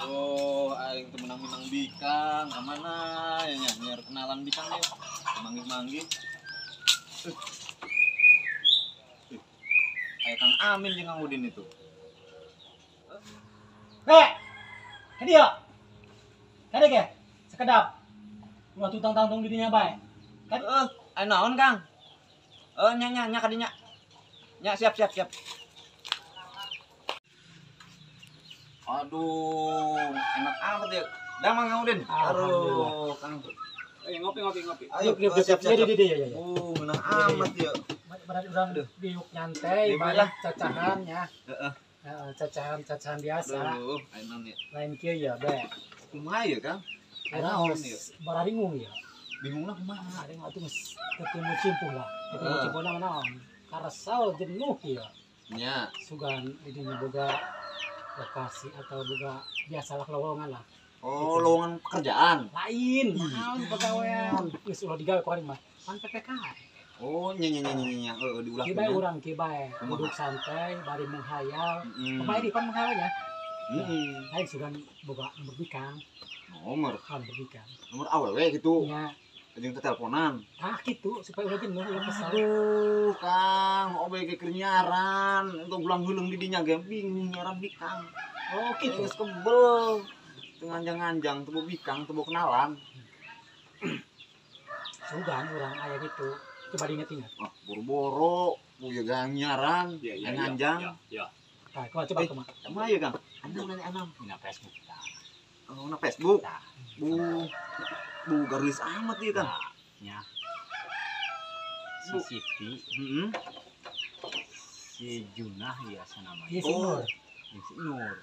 Oh, aing teu menang-menang bikang, ka mana ya nya nyiar kenalan bikang ya. Manggih-manggih. Aya Kang Amin jeung Kang Udin itu. Be. Ka dieu. Ka dieu ge. Sekedap. Ulah tutang-tangtung di dinya bae. Heeh, aya naon Kang? Nya nya nya ka dinya. Nya siap siap siap. Aduh, enak amat ya. Damang Kang Udin. Aduh, Kang. Ngopi ngopi ngopi. Ayo, siap siap. Iya. Enak amat ya. Berarti urang diuk nyantai, banyak cacahan ya. Heeh. Cacahan-cacahan biasa. Aduh, enak ya. Lain kieu ya, Be. Kumaha ya, Kang? Naon ya? Bararingung ya. Bingungna kumaha? Ada atuh geus teu cimpuh lah. Teu cimpuh naon? Karesal jenuh ya. Nya. Sugan di dinya boga lokasi atau boga biasalah lowongan lah. Oh, gitu. Lowongan pekerjaan. Lain, naon pegawaian. Geus ulah digawe ku aing mah. Pan PPK. Oh, nya nya nya nya nya, heeh diulah. Kieu bae urang kieu bae, duduk santai bari menghayal. Kumaha di pan menghayalnya? Heeh. Lain sugan boga nomor bikang. Nomor? Kan bikang. Nomor awewe gitu. Nya. Jeung teteleponan. Tah kitu supaya ulah jenuh ulah kesel. Aduh, Kang, obe ge keur nyaran, entong ulang heuleung di dinya ge bingung nyaran bikang. Oh, kitu. Geus kebel. Teu nganjang-nganjang, teu bikang, teu kenalan. Sugan urang aya gitu. Coba diinget-inget. Ah, boro-boro, puya gang nyaran, nganjang. Ya. Tah, kumaha coba kumaha? Kumaha ya, Kang? Anam nanya anam. Dina Facebook. Oh, na Facebook. Bu. Bu garis amat ieu, Kang. Nya. Si Siti, heeh. Si Junah ya sanamanya. Iya, si Nur. Si Nur.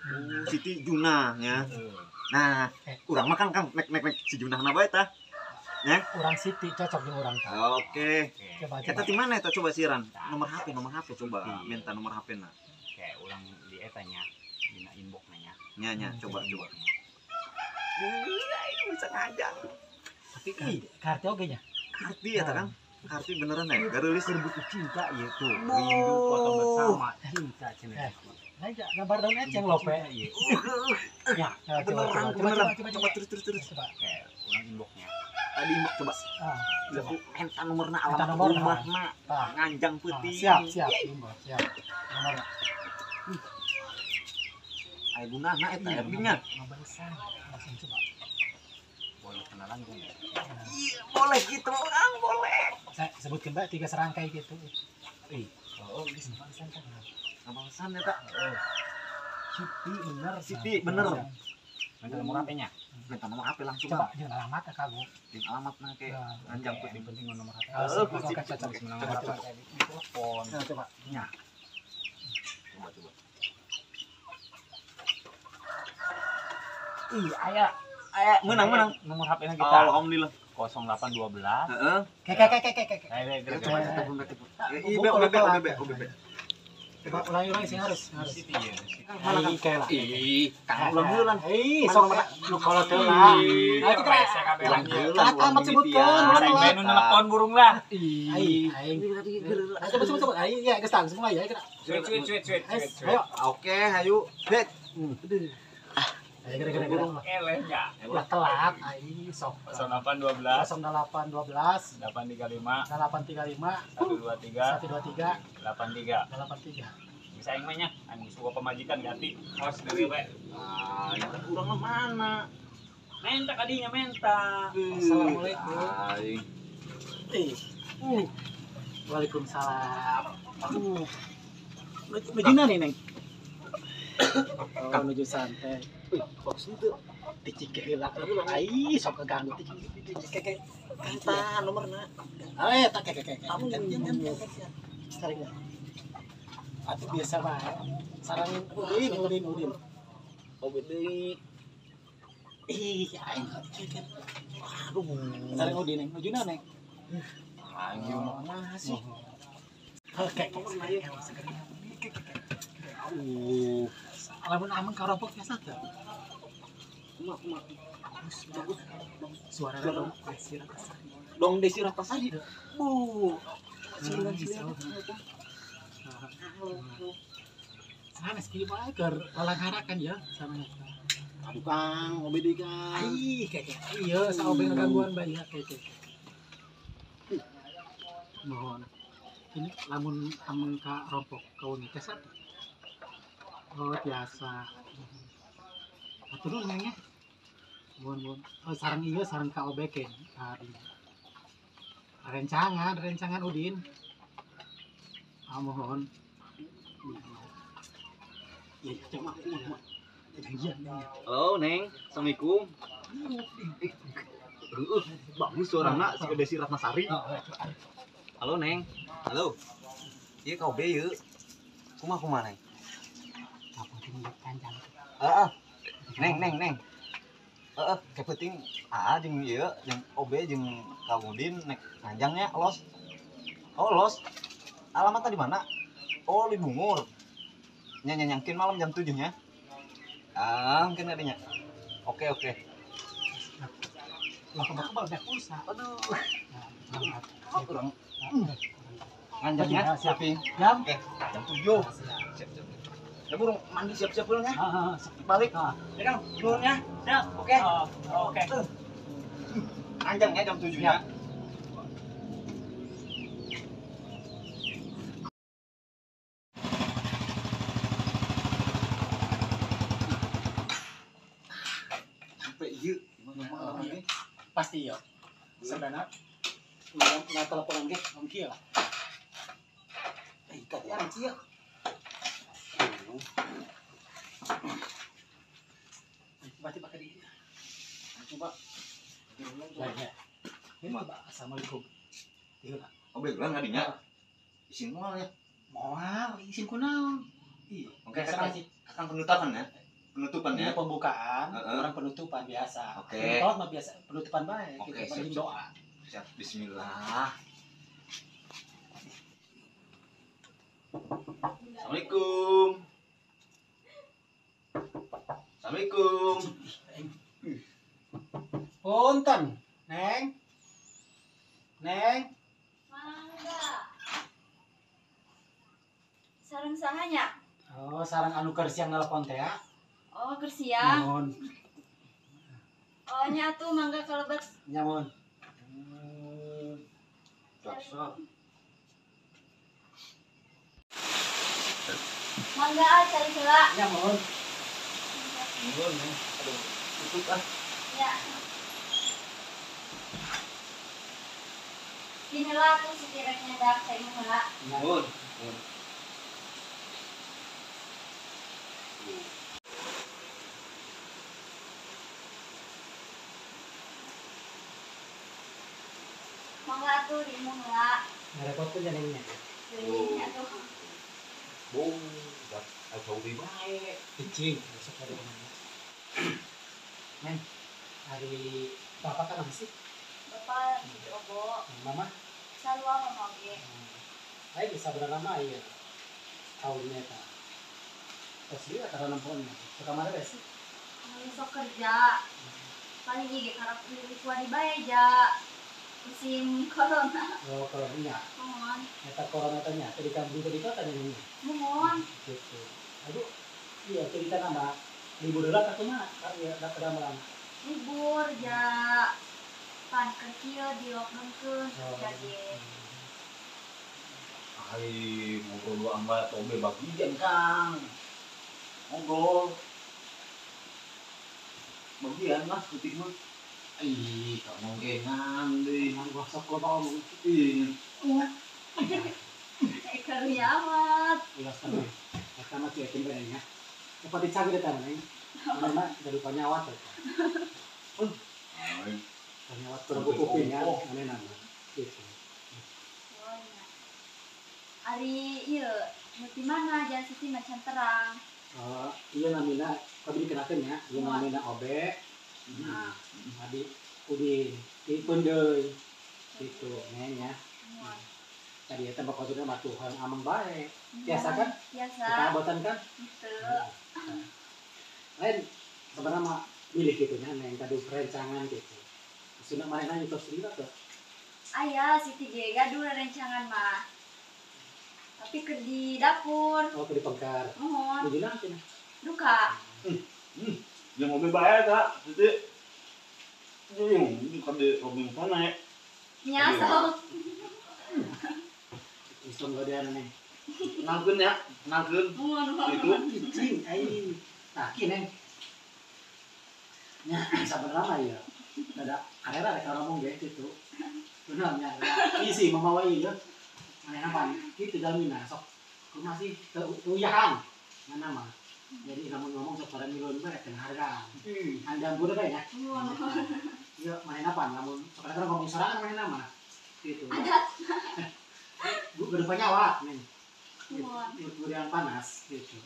Siti Junah nya. Nah, urang mah Kang, Kang, nek nek nek si Junah na bae tah. Ya? Urang Siti cocok jeung urang tah. Oke. Coba eta di mana eta coba siaran? Nomor HP, nomor HP coba minta nomor HP na. Kayak urang di eta nya, dina inbox nya. Nya nya, coba coba. Bisa ngajak. Tapi kartu oge nya. Kartu ya Kang? Kartu beneran ya? Garulis butuh cinta ieu tuh. Rindu foto bersama cinta cenah. Nah, gambar daun eceng lope. Ya, beneran beneran. Coba terus terus terus. Coba. Kayak urang inboxnya. Tadi inbox coba. Coba. Minta nomorna alamat rumahna. Nganjang peuting. Siap, siap. Inbox, siap. Nomorna. Aya gunana eta nya. Ngabalesan. Langsung coba. Boleh kenalan gue ya? Iya, boleh gitu, Kang, boleh. Saya sebutkan Mbak 3 serangkai gitu. Oh, geus ngabalesan kan. Ngabalesan eta. Siti bener, Siti bener. Minta nomor HP-nya. Minta nomor HP langsung. Coba jeung alamat ka kagu. Jeung alamatna ke nganjang peuting penting nomor HP. Heeh, cocok cocok. Telepon. Coba. Nya. Coba coba. Ih, aya menang menang nomor HP-nya kita. Alhamdulillah. 0812. Heeh. Ke ke ke ke ke. Coba telepon telepon. IB OBB OBB OBB. Coba ulangi sih harus. Siti ya. Ih, kayak lah. Ih, Kang ulang heula. Ih, sok nu kalau teu lah. Ayo kita ulang amat sebutkeun. Ulang nu nelepon burung lah. Ih, aing. Coba coba coba. Aing ya geus tang semua ya kita. Cuit cuit cuit cuit. Ayo. Oke, hayu. Bet. Ayo gara-gara. Eleh nya. Ulah telat aing sok. 0812 0812 835 835 123 123 83 83. Bisa aing mah nya, aing suka pemajikan ganti host deui we. Ah, urang mah mana? Menta kadinya menta. Assalamualaikum. Aing. Waalaikumsalam. Menuju nih, Neng? Oh, menuju santai. Wih, fokus itu. Ticik heula. Ai, sok keganggu ticik ticik keke. Minta nomorna. Ah, eta keke keke. Tarik. Atuh biasa bae. Sarang Udin, Udin, Udin. Obe deui. Ih, aing keke. Aduh. Sarang Udin, Neng. Nuju naon, Neng? Aing ieu mah kumaha sih? Oke, lamun ameng karompok biasa teu? Kumaha kumaha. Bagus, bagus. Suara dong Desi Ratnasari. Dong Desi Ratnasari. Bu. Siluan siluan. Sanes kieu bae keur lalangharakan ya sama eta. Aduh Kang, obe deui Kang. Ih, keke. Iya, sa obe ngagangguan bae ya keke. Mohon. Ini lamun ameng ka rompok kawengi teh satu. Oh, tiasa. Atur nuhun Neng ya. Mohon mohon. Oh, sareng ieu sareng ka obe ke. Rencangan Udin. Ah, mohon. Ya, coba mohon. Halo Neng, assalamualaikum. Bagus suarana si Desi Ratnasari. Halo Neng, halo. Iya kau be yuk. Kumaha kumaha Neng? Apa panjang? Heeh. Neng neng neng. Heeh, kepenting aa jeung ieu jeung OB jeung Kang Udin nek panjangnya los. Oh los. Alamatnya di mana? Oh di Bungur. Nya nyangkin malam jam 7 nya. Ah, mungkin adanya. Oke, oke. Lah kebal banyak pulsa. Aduh. Nah, kurang. Nganjangnya siapin. Jam? Oke, jam 7. Siap, siap. Ya burung mandi siap-siap dulu ya. Balik. Ya Kang, nuhun ya. Siap. Oke. Oke. Nganjangnya jam 7 ya. Pasti ya. Sebenarnya nggak teleponan ge, om kieu lah. Eh, katian kieu. Coba tiba ke dia. Coba. Lainnya. Ini mah assalamualaikum. Iya lah. Oh, beneran ngadinya. Isin moal ya? Moal, isin kunaon? Iya. Oke, kakang penutupan ya. Penutupan ya. Ini pembukaan, orang penutupan biasa. Oke. Kalau mah biasa penutupan baik. Oke, kita siap, doa. Siap. Bismillah. Assalamualaikum. Assalamualaikum. Punten, Neng. Neng. Mangga. Sareng sahanya? Oh, sareng anu keur siang nelpon teh ya. Oh, keur siang. Mohon. Oh, nya atuh mangga kalebet. Nya mohon. Sok. Mangga ah cari heula. Nya mohon. Mohon, Neng. Aduh, tutup ah. Ya. Pin heula atuh setireknya dak cai heula. Mohon. Mohon. Mangga atuh di imah heula. Ngarepotkeun nya Nengnya. Deui nya tuh. Bung, dak jauh di bae. Cicing, besok ada mana. Neng, hari bapak kan apa sih? Bapak di obo. Mama? Sarua mama oge. Ayo bisa berapa ya? Tahunnya ta. Terus dia karena nempon. Suka mana deh sih? Besok kerja. Paling ieu ge karep kuari bae ja. Musim corona. Oh, corona. Mohon. Eta corona teh nya teh di kampung teh di kota nya. Mohon. Gitu. Aduh, iya cerita nama libur heula ka kumaha? Ya da kedamalan. Libur ja pan kecil di lockdownkeun kerja ge. Ai, ngobrol dua ambat obe bagian Kang. Ngobrol. Bagian lah putih mah. Ih, kamu gengan deh. Emang gua sok loba omong. Ih. Karunya amat. Ulah sampe. Eta mah cuekin bae nya. Cepat dicabut eta Neng. Mana mah gaduh panyawat eta. Panyawat kurang kuping ya, aneh nama. Gitu. Oh nya. Ari ieu nu ti mana jan Siti macan terang. Oh, iya namina abdi dikenalkeun nya, ieu namina Obe. Abi Udin, di Pundeuy. Gitu, Neng ya. Tadi eta bakal sudah mah Tuhan ameng bae. Biasa kan? Biasa. Kekabotan kan? Henteu. Lain sebenarnya mah milih gitu nya Neng kadu perencangan gitu. Maksudna manehna nyutos lila tuh. Aya Siti ge gaduh rencangan mah. Tapi keur di dapur. Oh, keur di pengkar. Mohon. Nuju naon cenah? Duka. Jeung mobil bae eta, Siti. Jeung ka di Robin sana. Nya sok. Islam godean neng. Kenalkeun ya, kenalkeun. Itu cing aing. Tah ki neng. Nya sabar lama ya. Ada karera rek ngomong ge kitu. Bener nya. Isi mamawa ieu. Manehna pan kitu jalmina sok kumaha sih teu uyahan. Mana mah. Jadi lamun ngomong sok pada milon bae rek harga. Anjang budak bae nya. Ieu manehna pan lamun sok kadang ngomong sorangan manehna mah. Gitu. Adat. Bu berapa nyawa neng. Durian panas gitu.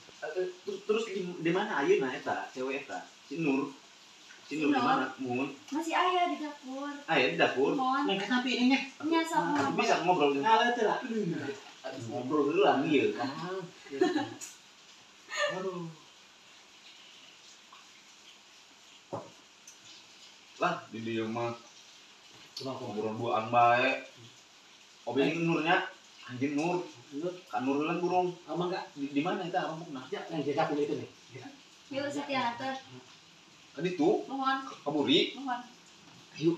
Terus di mana ayeuna eta cewek eta? Si Nur. Si Nur di mana? Mun. Masih aya di dapur. Aya di dapur. Neng kenapa ini nya? Nya sok bisa ngobrol. Ngalah teh lah. Ngobrol heula ieu kan. Aduh. Lah di dieu mah ngobrol duaan bae. Obe Nurnya anjing Nur. Nur, kan Nur heula burung. Emang enggak di mana eta rompokna? Ya, yang di dapur itu nih. Yuk Siti anter. Kan itu. Mohon. Kaburi. Mohon. Ayo.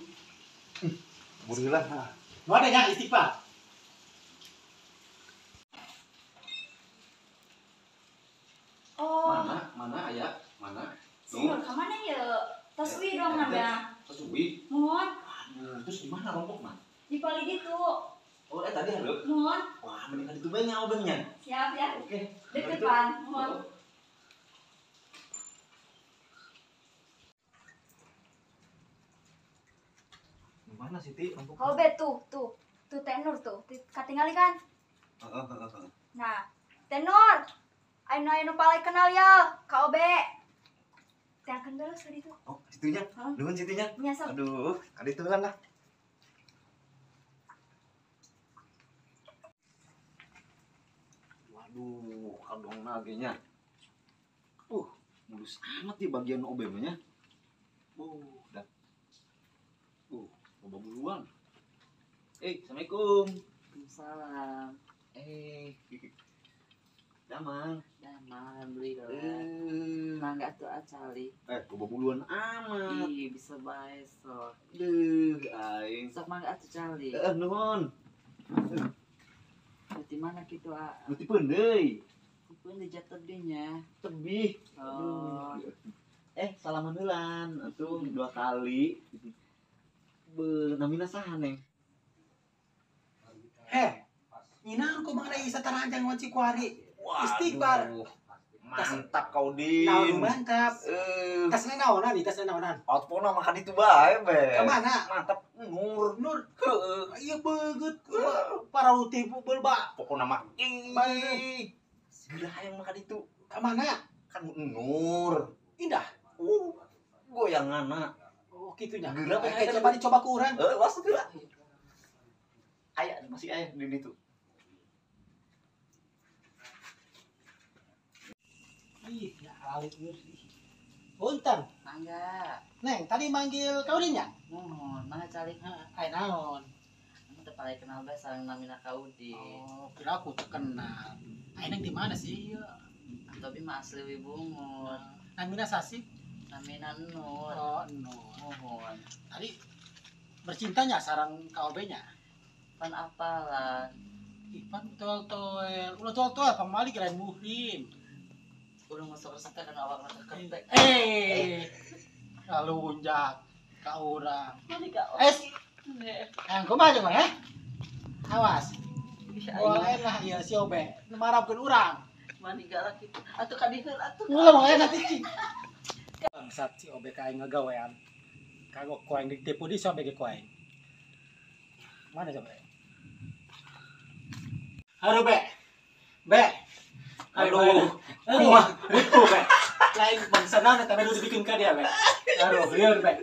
Kaburi heula. Nu ada nya istighfar. Oh. Mana? Mana aya? Mana? Si Nur ka mana ye? Tos uwi dong ada. Tos uwi. Mohon. Aduh, terus di mana rompokna? Di pali ditu. Oh, tadi hareup. Mohon. Wah, mending ka ditu bae nya obengnya. Siap ya. Oke. Deket pan. Mohon. Di mana Siti rompokna? Oh, be tuh, tuh. Tuh Tenur tuh. Katingali kan? Heeh, Nah, Tenur. Ayo ayo nu palai kenal ya, ka Obe. Teangkeun terus ka ditu. Oh, situnya. Nuhun Sitinya. Nya sok. Aduh, ka ditu lah. Waduh, kadong nagenya. Mulus amat di bagian OB nya. Dah. Loba buluan. Assalamualaikum. Waalaikumsalam. Damang. Damang, alhamdulillah. Mangga atuh acali. Loba buluan amat. Ih, bisa bae sok. Duh, aing. Sok mangga atuh cali. Nuhun. Di mana kitu a? Nu ti peundeuy. Ti peundeuy jatuh nya. Tebih. Oh. Salaman heulan atuh 2 kali. Be namina saha neng? Nginang kumaha isa taranjang wanci kuari. Istighfar. Mantap kau Din. Naon mantap. Tasna naonan nih, tasna naonan. Outpona makan itu bae, be. Ka mana? Mantap Nur. Nur. Heeh. Ieu beungeut para rutih belba. Pokona mah ih. Geura hayang makan itu. Ka mana? Kan Nur. Indah. Goyanganna. Oh, kitu nya. Geura coba dicoba ku urang. Heeh, was geura. Aya masih aya di ditu. Ih, ya alit geus. Punten. Mangga. Neng, tadi manggil Kaudin nya? Mohon, mangga calik. Heeh, aya naon? Anu teu palai kenal bae sareng namina Kaudin. Oh, kira aku teu kenal. Aya neng di mana sih ieu? Tapi mah asli Wibungur. Namina sasi? Namina Nur. Oh, Nur. Mohon. Tadi bercintanya sareng KOB nya? Pan apalan. Ih, pan toel-toel. Ulah toel-toel pamali kirain muhrim. Udah masuk resep kan awak mata ketek. Lunjak ka urang. Yang kumaha jeung eh? Awas. Boleh lah ieu si Obe. Nu marabkeun urang. Mani galak kitu. Atuh ka diheul atuh. Ulah mah nanti. Bangsat si Obe ka aing ngagawean. Kagok ku aing ditipu di si Obe ge ku aing. Mana si Obe? Aduh Be. Be. Aduh. Kumaha butuh Be. Lain bangsa naon eta nu dibikin ka dia Be. Aduh, lieur Be.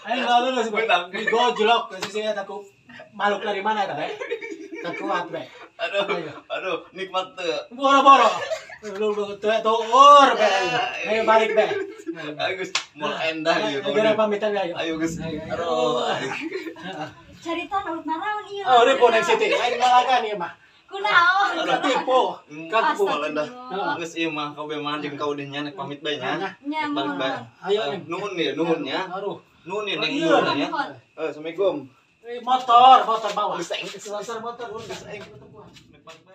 Ayo lalu lu sih Be. Gojlok sih saya aku makhluk dari mana eta Be? Tak kuat Be. Aduh, aduh, nikmat teu. Boro-boro. Lu teu tuur Be. Ayo balik Be. Ayo geus, mau endah ieu. Gara pamitan ayo. Ayo geus. Aduh. Carita naon naraon ieu. Oh, ribu next city. Aing ngalakan ieu mah. Kunaon? Katipu. Katipu. Astagfirullah. Geus ieu mah kau mah jeung kau udin nya nek pamit bae nya. Nya Nek balik bae. Ayo Eh, Neng. Nuhun nih, nuhun ya. Aduh. Nuhun nih, Neng, Iya. nuhun ya. Nuhun. Eh, Assalamualaikum. Motor, motor bawa. Geus aing Motor, geus aing. Nek balik bae.